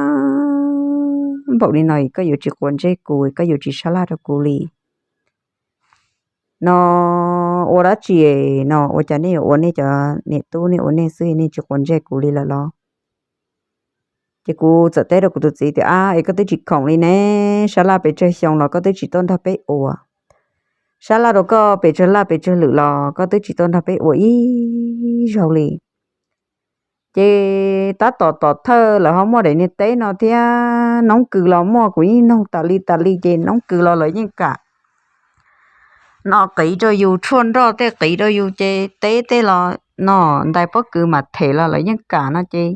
npaum li no, koj yuav tsis quav ntsej kuv, koj yuav tsis sab laj rau kuv li no? Ua dab tsi no, ua cas nej yuav ua nej cov niam tub nej ua nej xwb nej tsis quav ntsej kuv li lawm los? Ces kuv txawm teb rau kuv tus txiv tias, ab, es koj twb tsis khoom li ne, sab laj pes tsawg xyoo los koj twb tsis tuaj nrog peb ua. Sab laj rau koj pes tsawg laj pes tsawg lwm los koj twb tsis tuaj nrog peb ua ib zaug li. Ces tab tom tom thawj lawv ho muaj daim niag teb no thiab, noob kws los muaj, kuv yeej noog tas li tas li ces noob kws los lawv yeej kam. No qiv rau yus, tshuaj nroj tej qiv rau yus ces teb tej los no ntais pob kws mam them los lawv yeej kam no ces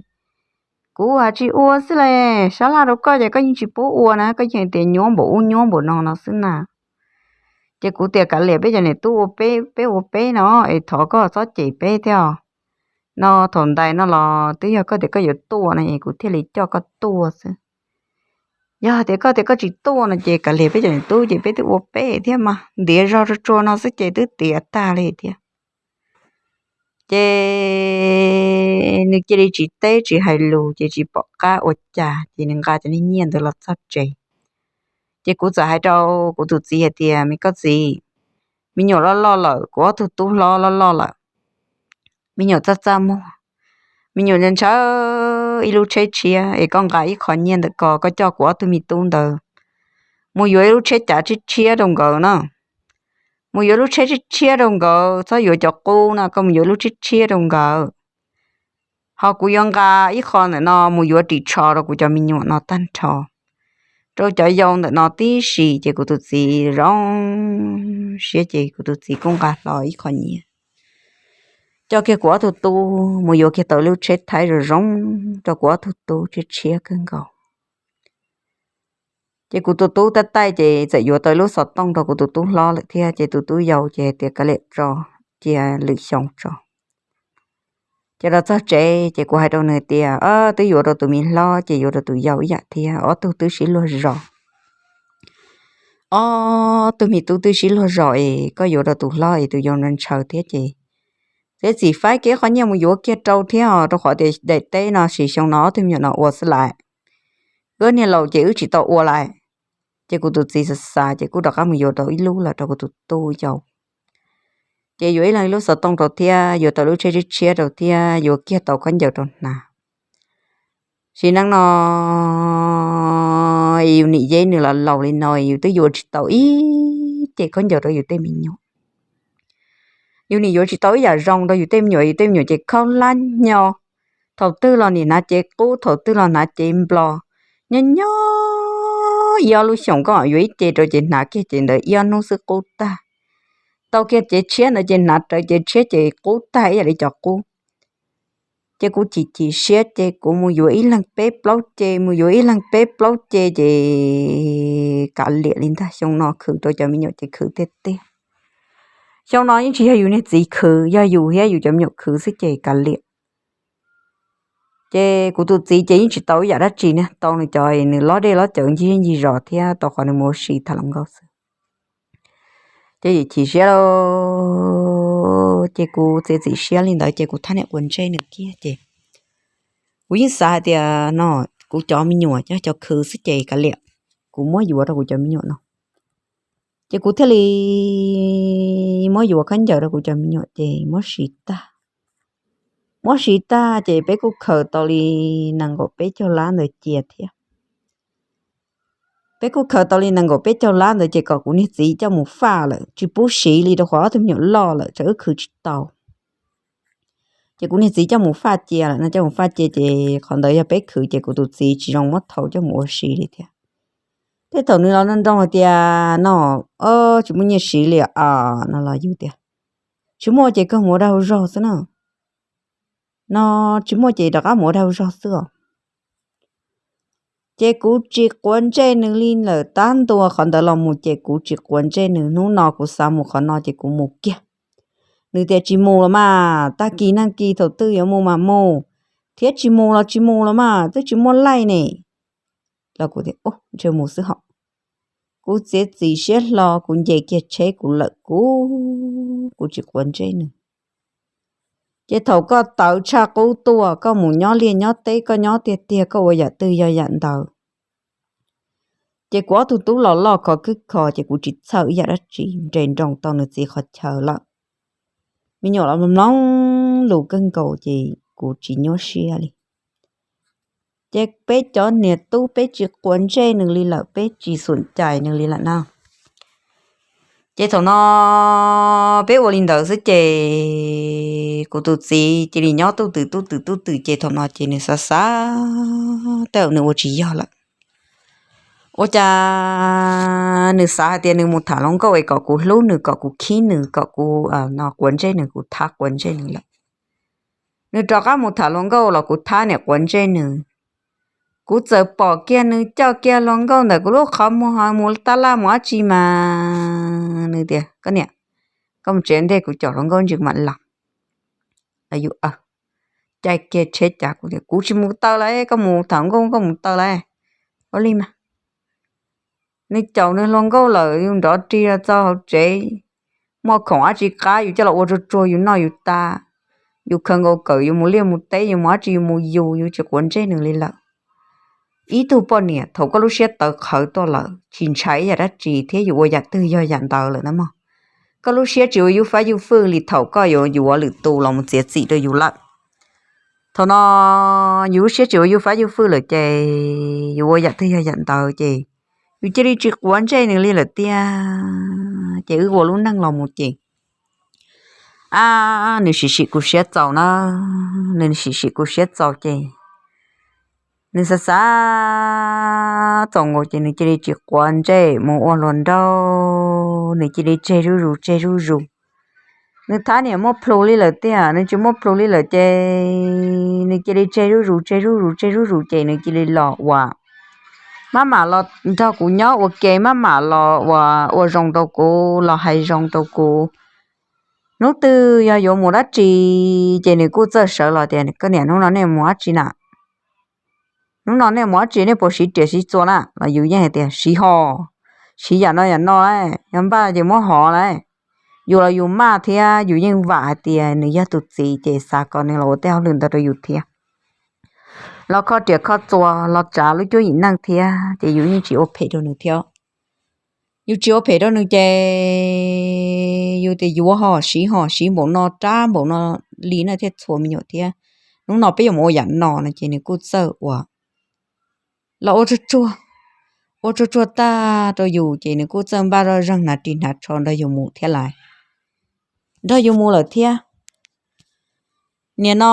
kuv has tsis ua xwb li. Sab laj rau koj ces koj yeej tsis pub ua na, koj yeej tias nyuab npaum ub nyuab npaum no no xwb na. Ces kuv tias, kav liam, peb cov niam tub ua peb, peb ua peb no es thov koj txhob cem peb thiab os. No thaum ntais no los twb yog koj tias koj yuav tuaj no es kuv thiaj li coj koj tuaj xwb. Yog tias koj tias koj tsis tuaj no ces kav liam, peb cov niam tub ces peb twb ua peb thiab mas, ntiav zog tsuag tsuag no xwb ces twb tiav tag li thiab. Ces nws cia li tsis teb tsis hais lus ces tsis pom qab ua cas ces nws nqa cov niag nyiaj ntawd los txog tsev. Ces kuv txawm hais rau kuv tus txiv hais tias, me koj txiv, me nyuam loj loj lawm, kuv ob tug tub hlob loj loj lawm, me nyuam txaj txaj muag, me nyuam ntshaw ib lub tsheb tshiab es koj nqa ib qho nyiaj ntawm ko koj coj kuv ob tug me tub ntawd mus yuav ib lub tsheb cav tshiab tshiab rau nkawd na. Mus yuav lub tsheb tshiab tshiab rau nkawd, txhob yuav cov qub no, koj mus yuav lub tshiab tshiab rau nkawd. Ho kuv yuav nqa ib qho ntawm no mus yuav ris tsho rau kuv cov me nyuam no tag nrho, rau cov yau ntawm no tib si. Ces kuv tus txiv zoo siab ces kuv tus txiv kuj nqa hlo ib qho nyiaj coj kiag kuv ob tug tub mus yuav kiag tau lub tsheb thaib zoo zoo rau kuv ob tug tub tshiab tshiab kawg nkaus. Ces kuv tus tub tab taij ces txawm yuav tau lub xov tooj rau kuv tus tub hlob lawm thiab. Ces tus tub yau ces tias, kav liam tso, cia lwm xyoo tso. Ces los txog tsev ces kuv hais rau nws tias, twb yuav rau tus me hlob ces yuav rau tus yau ib yam thiab, ob tug twb sib luag zos. Ob tug me tub twb sib luag zos es koj yuav rau tus hlob es tus yau ntshaw thiab ces, txiav txim faib kiag qhov nyiaj mus yuav kiag rau thiab os, rau qhov tias daim teb no sis xyoo no ob tug me nyuam no ua xwb lawm. Wb niag laus ces wb tsis tau ua lawm. Ces kuv tus txiv xav xav ces kuj rov qab mus yuav tau ib lub los rau kuv tus tub yau. Ces yuav ib leeg ib lub xov tooj rau thiab, yuav tau lub tsheb tshiab tshiab rau thiab, yuav kiag tau khaub ncaws rau hnav. Sim neej no yus niam yeb nws los laus li no yus twb yuav tsis tau ib ce khaub ncaws rau yus tej me nyuam. Yus nim yuav tsis tau ib yam zoo rau yus tej me nyuam, yus tej me nyuam ces khaub hlab hnyo, thaum twg los nim hnav cev qub, thaum twg los hnav cev nplo. Nyob nyob ib ob lub xyoos koj yuav ib ce rau ces hnav kiag ces ntawd ib ob hnub xwb qub tag. Tau kiag cev tshiab ntawd ces hnav rawv cev tshiab ces qub tag ib yam li cov qub. Ces kuv chim chim siab ces kuv mus yuav ib leeg peb plaub ce, mus yuav ib leeg peb plaub ce ces kav liam li ntag. Xyoo no khwv rau cov me nyuam ces khwv tiag tiag. Xyoo no yeej tsis yog yus niag txiv khwv, yog yus thiab yus cov me nyuam khwv xwb ces kav liam. Ces kuv tus txiv ces yeej tsis tau ib yam dab tsi ne, tau nws cov nws lob dej lob cawv ncig zej ncig zos thiab tau qhov nws mus ua si tham hluas nkauj xwb. Ces yim chim siab lauj, ces kuv txiav txim siab li ntawd ces kuv thaj niam quav ntsej nws kiag ces kuv yeej xav hais tias no kuv cov me nyuam cov khwv xwb ces kav liam, kuv muab yuav rau kuv cov me nyuam no. Ces kuv thiaj li muab yuav khaub ncaws rau kuv cov me nyuam ces muab siv tag. Muab siv tag ces peb kuj khaws tau li nees nkaum peb caug lab ntawd cia thiab. Peb kuj khaws tau li nees nkaum peb caug lab ntawd ces kom kuv niag txiv coj mus faj lawm, tsis pub siv li rau qhov ob tug me nyuam loj lawm, tsam wb khwv tsis tau. Ces kuv niag txiv coj mus faj cia lawm no, coj mus faj cia ces qhov ntawd yog peb khwv ces kuv tus txiv tsis zoo muab thau coj mus ua si li thiab. Tej thaum nws los nroo nroo hais tias, no, tsis muaj nyiaj siv li os no los yus tias, tsis muaj ces kawg mus ua dag ua zog xwb na. No, tsis muaj ces rov qab mus ua dag ua zog xwb os. Ces kuv tsis quav ntsej nws li lawm, tab ntua qhov ntawd los mus ces kuv tsis quav ntsej nws. Hnub no kuv xav mus qhov no ces kuv mus kiag. Nws tias tsis mus los mas, tag kis nag kis thaum twg yuav mus mas mus, thiab tsis mus los tsis mus los mas, twb tsis muaj laij ne. Los kuv tias, ntshe mus xwb hos. Kuv txiav txim siab hlo, kuv nce kiag tsheb kuv lawm, kuv, kuv tsis quav ntsej nws. Ces thaum koj tawv tshaj qub tuaj, koj mus nyob liaj nyob teb, koj nyob tiag tiag, koj ua yam twg yog yam ntawd. Ces kuv ob tug tub los loj khov khwb kho, ces kuv tsis txhawj ib yam dab tsi, nres nroos tau nws txiv qhov chaw lawm. Me nyuam los mloog lus kawg nkaus ces kuv tsis nyuaj siab li. Ces peb cov niam tub peb tsis quav ntsej nws li lawm, peb tsis xum cais nws li lawm na. Ces thaum no peb ua li ntawd xwb ces kuv tus txiv cia li nyob tub twm tub twm tub twm ces thaum no ces nws xav xav tej zaum nws ua tsis yog lawm. Ua cas nws xav hais tias nws mus tham hluas nkauj es kom kuv hlub nws, kom kuv khib nws, kom kuv, no, quav ntsej nws, kuv thab quav ntsej nws lawm. Nws rov qab mus tham hluas nkauj los kuv thab niam quav ntsej nws. Kuv txawm pom kiag nws coj kiag hluas nkauj ntawm kuv lub qhov muag mus tab laj mus dab tsi mas nws tias, koj niam, koj mus tsev ntej, kuv caum hluas nkauj ntsis mam los. Los yus cais kiag tsheb cas kuv tias, kuv tsis mus taw lawm, koj mus tham nkauj koj mus taw lawm. Ua li mas nws caum nws hluas nkauj lawm, yus nrov rig los txog hauv tsev, muaj khoom dab tsi qab yus coj los ua tsuag tsuag yus noj yus tas, yus khaws nkaus kawm yus mus liaj mus teb, yus mus dab tsi yus mus yus, yus tsis quav ntsej nws li lawm. Ib tug poj niam thaum koj lub siab tawv qhawv tuaj lawm tsis ntshai ib yam dab tsi thiab, yus ua yam twg yog yam ntawd lawm na mog. Koj lub siab tsis ua yus fab yus fwj li thaum koj yuav yuav lwm tus los mus txiav txim rau yus lawm. Thaum no yus lub siab tsis ua yus fab yus fwj lawm ces yus ua yam twg yog yam ntawd ces yus cia li tsis quav ntsej nws li lawm tiag. Ces wb ua lub neej los mus ces, a, nws sim sim kuv siab txaus na, nws sim sim kuv siab txaus ces nws xav xav txaus nkaus ces nws cia li tsis quav ntsej mus ua hluas nraug, nws cia li tseg zuj zus tseg zuj zus. Nws thab niam muaj plhus li lawm tiag, nws tsis muaj plhus li lawm ces nws cia li tseg zuj zus tseg zuj zus tseg zuj zus ces nws cia li los ua, maj mam los nrog kuv nyob ua ke, maj mam los ua, ua zoo rau kuv, los hais zoo rau kuv. Hnub twg yog yuav mus dab tsi ces nws kuj txawj sawv los tias, koj niam, hnub no nej mus dab tsi na? Hnub no nej mus dab tsi, nej puas siv riam siv txuas na? Los yus yeej hais tias siv hos, siv yam no yam no lauj, yog npaj ces muab hov lauj. Yus los yus maj thiab yus yeej vam hais tias nws yog tus txiv ces xav kom nws los ua tej hauj lwm ntawd rau yus thiab, los kho riam kho txuas los tsav lub cuab yim neej thiab ces yus yeej tsis ua phem rau nws thiab. Yus tsis ua phem rau nws ces yus tias yuav hos siv hos, siv npaum no rab npaum no li na thiaj txhua me nyuam thiab. Hnub no peb yuav mus ua yam no no ces nws kuj txawj ua, los ua tsuag tsuag, ua tsuag tsuag tag rau yus ces nws kuj txawj npaj zoj zeeg hnav ris hnav tsho nrog yus mus thiab lawm, nrog yus mus lawm thiab. Nim no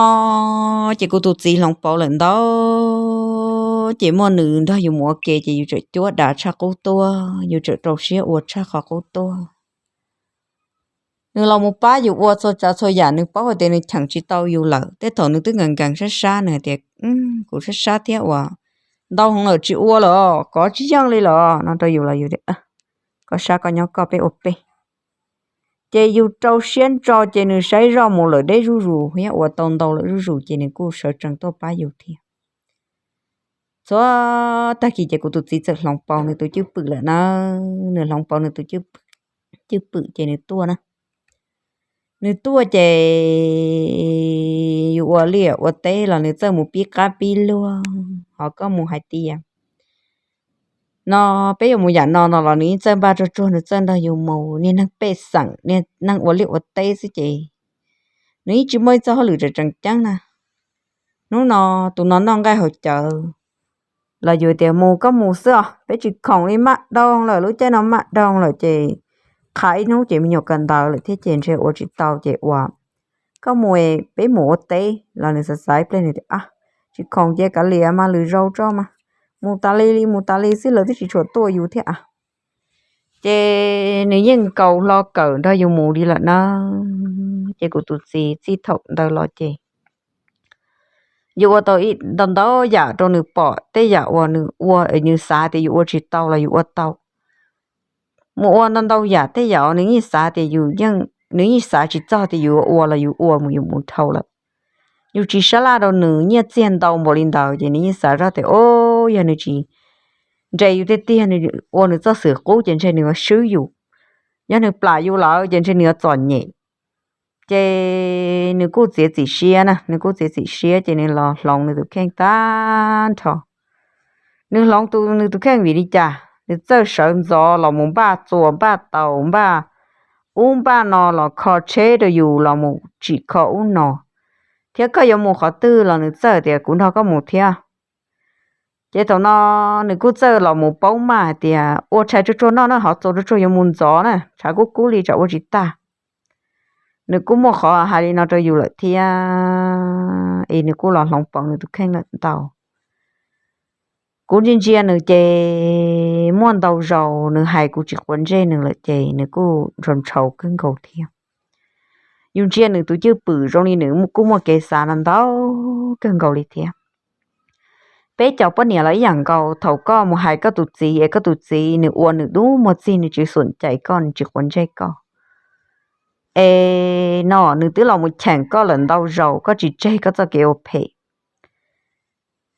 ces kuv tus txiv hloov pauv lawm ntau, ces muaj nws nrog yus mus ua ke ces yus tseem cuab dav tshaj qub tuaj, yus tseem rau siab ua tshaj qhov qub tuaj. Nws los mus pab yus ua txhua tsav txhua yam, nws paub hais tias nws cheem tsis tau yus lawm. Tej thaum nws twb nkees nkees sab sab, nws hais tias, kuv sab sab thiab uas ntau heev lawm tsis ua lawm, kov tsis yeej li lawm no rau yus los yus tias, koj sab koj nyob koj, peb ua peb. Ces yus rau siab ntso ces nws saib zoj mus lawm deb zuj zus thiab ua tau ntau lawm zuj zus ces nws kuj sawv tsees tuaj pab yus thiab. Txhua tag kis ces kuv tus txiv txawm hloov pauv nws tus cwj pwm lawm na, nws hloov pauv nws tus cwj pwm ces nws tuaj na. Nws tuaj ces yus ua liaj ua teb los nws txawj mus pib qab pib luag, ho koj mus hais tias, no, peb yuav mus yam no no los nws yeej txawj npaj tsuag tsuag, nws txawj nrog yus mus. Niag neeg pej xeem, niag neeg ua liaj ua teb xwb ces nws yeej tsis muaj ib txoj hauj lwm tseem ceeb na. Hnub no tus no noj nqaij haus cawv los yus tias mus koj mus xwb os, peb tsis khoom li, maj doog lawm, lub caij no maj doog lawm ces qha ib hnub ces me nyuam kawm ntawv lawm thiab ces ntshe ua tsis tau ces ua koj mus, peb mus ua teb los nws xav xav ib pliag nws tias tsis khoom ces kav liam mas lwm zaus tso mas, mus tas li li mus tas li xwb, lawv twb tsis tshua tuaj yus thiab a. Ces nws yeej nkaus hlo kawm nrog yus mus li lawm na. Ces kuv tus txiv txij thaum ntawd los ces yus ua tau ntau ntau yam rau nws pom, tej yam uas nws ua nws xav tias yus ua tsis tau los yus ua tau. Mus ua ntau ntau yam, tej yam nws yeej xav tias yus, nws yeej xav tsis txog tias yus ua los yus ua mus yus mus dhau lawm. Yus tsis sab laj rau nws nyiaj txiag ntau npaum li ntawd ces nws yeej xav zoj tias o, yog nws tsis nres yus tiag tiag, nws ua nws txoj xwm qub ces ntshe nws yuav swb yus. Yog nws plam yus lawm ces ntshe nws yuav txom nyem. Ces nws kuj txiav txim siab na, nws kuj txiav txim siab ces nws los hloov nws tus kheej tag nrho. Nws hloov tus nws tus kheej vim li cas? Nws txawj sawv ntxov los mus npaj txuas npaj taus, npaj ub npaj no, los kho tsheb rau yus los mus tsim kho ub no, thiab koj yuav mus qhov twg los nws txawj tias kuv nrog koj mus thiab. Ces thaum no nws kuj txawj los mus paub maj hais tias ua tshais tsuag tsuag noj na, hov txuas tsuag tsuag yuav mus ntxov na, tshav kub kub li tsam ua tsis tag. Nws kuj muaj qhov hais li no rau yus lawm thiab, es nws kuj los hloov pauv nws tus kheej lawm ntau. Kuv ntsia ntsia nws ces muaj ntau zaus nws hais kuv tsis quav ntsej nws lawm ces nws kuj ntshaus ntshaus kawg nkaus thiab. Yus ntsia nws tus cwj pwm zoo li nws kuj muaj kev xav no ntau kawg nkaus li thiab. Peb cov poj niam los ib yam nkaus, thaum koj mus hais koj tus txiv es koj tus txiv nws ua nws dub muag txig, nws tsis xum cais koj, nws tsis quav ntsej koj, es no nws twb los mus cheem koj lawm ntau zaus, koj tsis tseg koj txoj kev ua phem.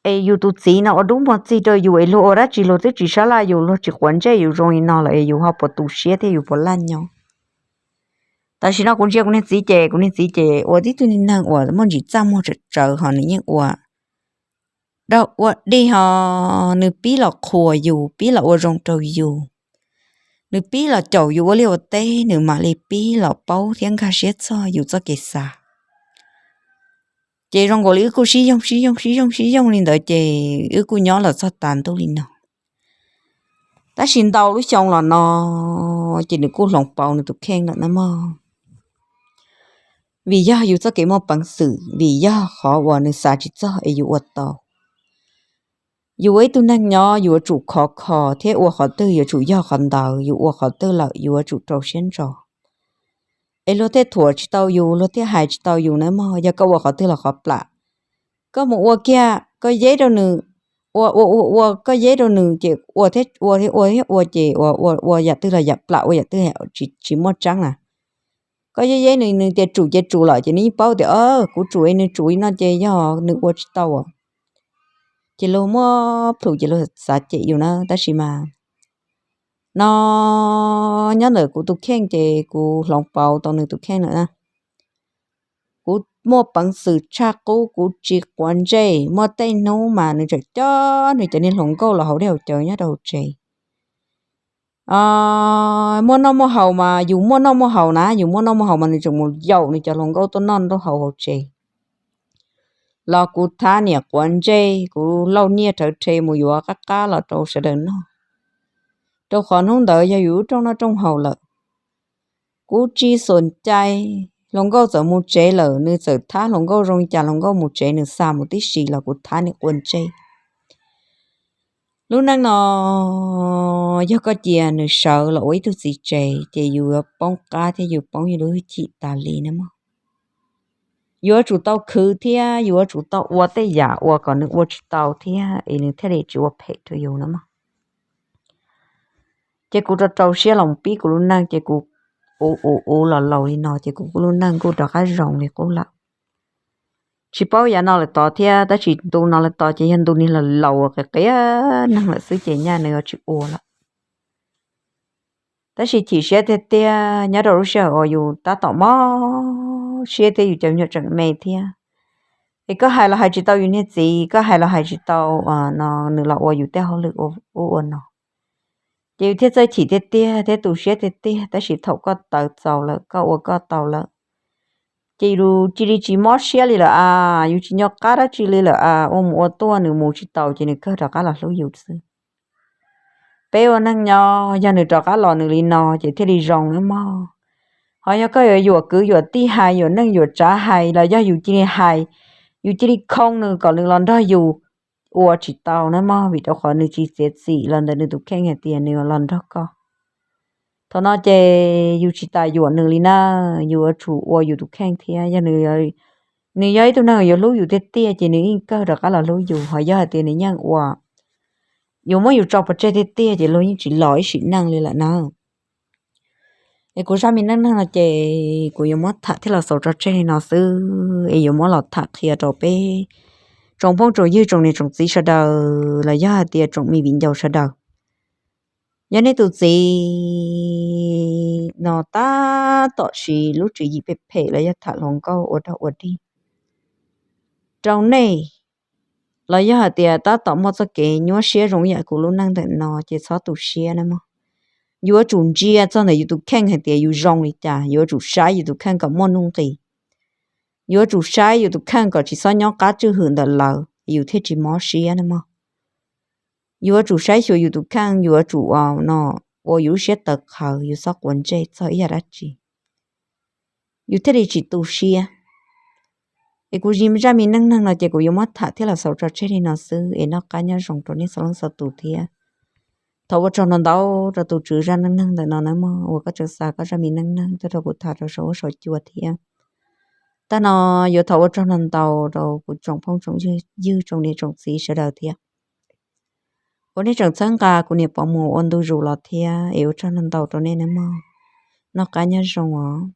Es yus tus txiv no ua dub muag txig rau yus es luag ua dab tsi luag twb tsis sab laj yus, luag tsis quav ntsej yus zoo li no lawm es yus ho puas tu siab thiab yus puas laj nyob? Tam sim no kuv ntsia kuv niag txiv ces kuv niag txiv ces ua tib tug niag neeg uas muaj ntsis txaj muag tsawv tsawv, ho nws yeej ua dog ua dig, ho nws pib los qhuas yus, pib los ua zoo rau yus, nws pib los caum yus ua liaj ua teb, nws mam li pib los paub thiab nkag siab txog yus txoj kev xav. Ces zoo nkaus li wb kuj sib yoog sib yoog sib yoog sib yoog li ntawd ces wb kuj nyob los txog tas ntuj li no. Tab sis ntau lub xyoo los no ces nws kuj hloov pauv nws tus kheej lawm na mog. Vim yog yus txoj kev muaj peev xwm, vim yog qhov uas nws xav tsis txog es yus ua tau. Yus ua ib tug neeg nyob yuav tsum khov kho thiab ua qhov twg yuav tsum yog qhov ntawd, yus ua qhov twg lawm yuav tsum rau siab ntso. Es luag thiaj thuam tsis tau yus, luag thiaj hais tsis tau yus na mog. Yog koj ua qhov twg los qhov plam, koj mus ua kiag koj yeb rau nws, ua ua ua ua koj yeb rau nws ces ua thiab ua thiab ua thiab ua ces ua ua ua yam twg los yam plam, ua yam twg tsis muaj tseeb na. Koj yeb yeb nws, nws tias tsum ces tsum lawm ces nws yeej paub tias kuv tsum es nws tsum li no ces yog nws ua tsis tau. Ces luag muab plhus ces luag xav cem yus na, tab sis mas no nyob ntawm kuv tus kheej ces kuv hloov pauv tau nws tus kheej lawm na. Kuv muaj peev xwm tshaj qub, kuv tsis quav ntsej. Muaj tej hnub mas nws tseem coj nws cov niag hluas nkauj los haus dej haus cawv nyob rau hauv tsev. Muaj noj muaj haus mas yus muaj noj muaj haus na, yus muaj noj muaj haus mas nws tseem mus yaum nws cov hluas nkauj tuaj noj tuaj haus hauv tsev. Los kuv thab niam quav ntsej, kuv lauj nyiaj rhawv rhe mus yuav qab qab los rau sawv daws noj, rau qhov hnub ntawd yog yus lub rooj noj rooj haus lawm. Kuv tsis xum cai, hluas nkauj txawm mus tsev lawm, nws txawm thab hluas nkauj zoo li cas hluas nkauj mus tsev nws xa mus tib si los kuv thab niam quav ntsej. Lub neej no yog koj cia nws sawv los ua ib tug txiv tsev ces yus yuav poob qab thiab yus poob yus lub hwj chim tas li na mog. Yuav tsum tau khwv thiab yuav tsum tau ua tej yam uas kom nws ua tsis tau thiab es nws thiaj li tsis ua phem rau yus na mog. Ces kuv rau rau siab los pib kuv lub neej ces kuv uv uv uv los laus li no ces kuv lub neej kuj rov qab zoo li qub lawm. Tsis paub yav no lawm tod thiab, tab sis ntu no lawm tod ces yog ntu niag laus laus qias qias neeg lawm xwb ces nyaj nws yuav tsis ua lawm. Tab sis chim siab tiag tiag nyob rau lub sij hawm uas yus tab tom mob siab thiab yus cov me nyuam tseem me thiab, es koj hais los hais tsis tau yus niag txiv, koj hais los hais tsis tau no nws los ua yus tej hauj lwm ub ua no, ces yus thiaj txawj chim tiag tiag thiab tu siab tiag tiag. Tab sis thaum koj tawv txaus lawm, koj ua koj tau lawm, ces yus cia li tsis mob siab li lawm as, yus tsis nco qab dab tsi li lawm as, ua mus ua tuaj nws mus tsis taus ces nws kawg rov qab los hlub yus xwb. Peb ua neej nyob yog nws rov qab los nws li no ces thiaj li zoo nawb mog. Ho yog koj yuav yuam kwv yuam tij hais, yuam neej yuam tsav hais los yog yus cia li hais, yus cia li khoo nws kom nws los nrog yus ua tsis tau nawb mog, vim rau qhov nws tsis txiav txim los ntawm nws tus kheej hais tias nws yuav los nrog koj. Thaum no ces yus tsis tas yuam nws li na, yus yuav tsum ua yus tus kheej thiab. Yog nws yog ib tug neeg yuav hlub yus tiag tiag ces nws yeej kawg rov qab los hlub yus, ho yog hais tias nws yeej ua, yuav muab yus tso pov tseg tiag tiag ces luag yeej tsis los ib sim neej li lawm na. Es kuv zaj me neej neeg no ces kuv yuav muab tham thiab los xaus tso tseg li no xwb, es yuav muab los tham qhia rau peb tsoom phooj tsoom ywg tsoom niam tsoom txiv sawv daws los yog hais tias tsoom me viv ncaus sawv daws. Yog nej tus txiv no tab tom siv lub tswv yim phem phem los yog tham hluas nkauj ua dog ua dig rau nej, los yog hais tias tab tom muaj txoj kev nyuaj siab zoo yam kuv lub neej ntawm no ces txhob tu siab nawb mog. Yuav tsum ntsia txog ntawm yus tus kheej hais tias yus zoo li cas, yuav tsum saib yus tus kheej kom muaj nuj nqis. Yuav tsum saib yus tus kheej kom tsis txhob nyob qab tswj hwm ntawm lawv, yus thiaj tsis mob siab nawb mog. Yuav tsum saib xyuas yus tus kheej, yuav tsum ua no, ua yus lub siab tawv qhawv, yus txhob quav ntsej txog ib yam dab tsi, yus thiaj li tsis tu siab. Es kuv zaj me neej neeg no ces kuv yuav muab tham thiab los xaus tso tseg li no xwb, es noj qab nyob zoo rau nej txhua leej txhua tus thiab. Thov ua tsaug ntau ntau rau tus tswv zaj neej neeg ntawm no nawb mog, uas koj tseem xa koj zaj me neej neeg tuaj rau kuv tham rau saum huab saum cua thiab. Tag no yuav thov ua tsaug ntau ntau rau kuv tsoom phooj tsoom ywg tsoom niam tsoom txiv sawv daws thiab, uas nej tseem txhawb nqa kuv niam pov mus ua ntu zus los thiab, es ua tsaug ntau ntau rau nej nawb mog. Noj qab nyob zoo os.